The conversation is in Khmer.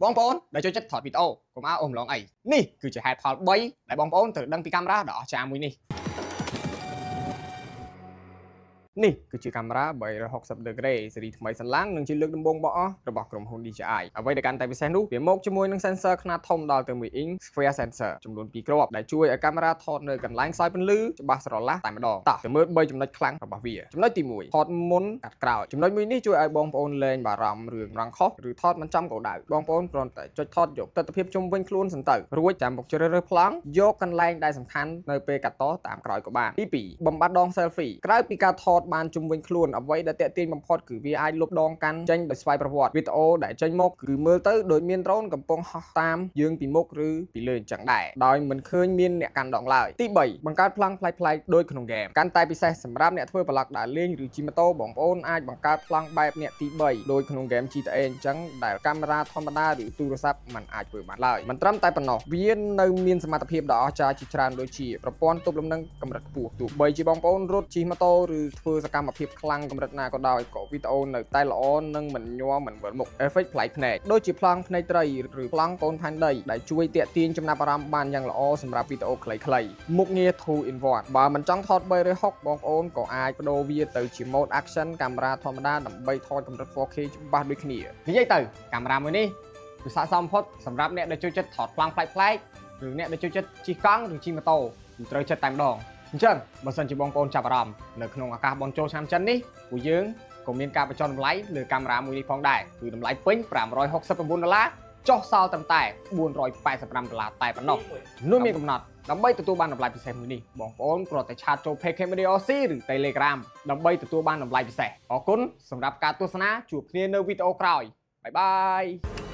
បងប្អូនដែលចូលចិត្តថតវីដេអូកុំអើអូសម្លងអីនេះគឺជាហេតុផល3ដែលបងប្អូនត្រូវដឹងពីកាមេរ៉ាដ៏អស្ចារ្យមួយនេះនេះគឺជាកាមេរ៉ា360 degree ស៊េរីថ្មីសន្លាងនិងជាលើកដំបូងបង្អស់របស់ក្រុមហ៊ុន DJI អ្វីដែលកាន់តែពិសេសនោះវាមកជាមួយនឹង sensor ខ្នាតធំដល់ទៅ1 inch square sensor ចំនួន2គ្រាប់ដែលជួយឲ្យកាមេរ៉ាថតនៅកន្លែងខ្សោយពន្លឺច្បាស់ស្រឡះតែម្ដងតោះទៅមើល3ចំណុចខ្លាំងរបស់វាចំណុចទី1ថតមុនកាត់ក្រោយចំណុចមួយនេះជួយឲ្យបងប្អូនលែងបារម្ភរឿងរងខុសឬថតមិនចំគោលដៅបងប្អូនគ្រាន់តែចុចថតយកទិដ្ឋភាពជុំវិញខ្លួនសិនទៅរួចចាំមកជ្រើសរើសប្លង់យកកន្លែងដែលសំខាន់នៅពេលកាត់តតាមក្រោយក៏បានទី2បំបត្តិដង selfie ក្រៅពីការថតបានជុំវិញខ្លួនអ្វីដែលទាក់ទាញបំផុតគឺវាអាចលុបដងកាន់ចេញដោយស្វ័យប្រវត្តិវីដេអូដែលចេញមកគឺមើលទៅដូចមានដ្រូនកំពុងហោះតាមយើងពីមុខឬពីលើអញ្ចឹងដែរដោយមិនឃើញមានអ្នកកាន់ដងឡើយទី3បង្កើតប្លង់ប្លែកៗដូចក្នុងហ្គេមកាន់តែពិសេសសម្រាប់អ្នកធ្វើ vlog ដើរលេងឬជិះម៉ូតូបងប្អូនអាចបង្កើតប្លង់បែបអ្នកទី3ដូចក្នុងហ្គេម GTA អញ្ចឹងដែលកាមេរ៉ាធម្មតាឬទូរស័ព្ទមិនអាចធ្វើបានឡើយមិនត្រឹមតែប៉ុណ្ណោះវានៅមានសមត្ថភាពដ៏អស្ចារ្យជាច្រើនដូចជាប្រព័ន្ធទប់លំនឹងកម្រិតខ្ពស់ទោះបីជាបងប្អូនរត់ជិះម៉ូតូឬធ្វើសកម្មភាពខ្លាំងកម្រិតណាក៏ដោយក៏វីដេអូនៅតែល្អនិងមិនញ័រមិនវិលមុខ effect ប្លែកភ្នែកដូចជាប្លង់ភ្នែកត្រីឬប្លង់កូនផែនដីដែលជួយទាក់ទាញចំណាប់អារម្មណ៍បានយ៉ាងល្អសម្រាប់វីដេអូខ្លីៗមុខងារ 2 in 1បើមិនចង់ថត360បងប្អូនក៏អាចប្ដូរវាទៅជា mode action កាមេរ៉ាធម្មតាដើម្បីថតកម្រិត 4K ច្បាស់ដូចគ្នានិយាយទៅកាមេរ៉ាមួយនេះគឺស័ក្តិសមបំផុតសម្រាប់អ្នកដែលចូលចិត្តថតប្លង់ប្លែកៗឬអ្នកដែលចូលចិត្តជិះកង់ឬជិះម៉ូតូគឺត្រូវចិត្តតែម្ដងអញ្ចឹងបើសិនជាបងប្អូនចាប់អារម្មណ៍នៅក្នុងឱកាសបុណ្យចូលឆ្នាំចិននេះពួកយើងក៏មានការបញ្ចុះតម្លៃលើកាមេរ៉ាមួយនេះផងដែរគឺតម្លៃពេញ569ដុល្លារចុះសល់ត្រឹមតែ485ដុល្លារតែប៉ុណ្ណោះចំនួនមានកំណត់ដើម្បីទទួលបានតម្លៃពិសេសមួយនេះបងប្អូនគ្រាន់តែchat ចូល Page Camera OC ឬ Telegram ដើម្បីទទួលបានតម្លៃពិសេសអរគុណសម្រាប់ការទស្សនាជួបគ្នានៅវីដេអូក្រោយ bye bye.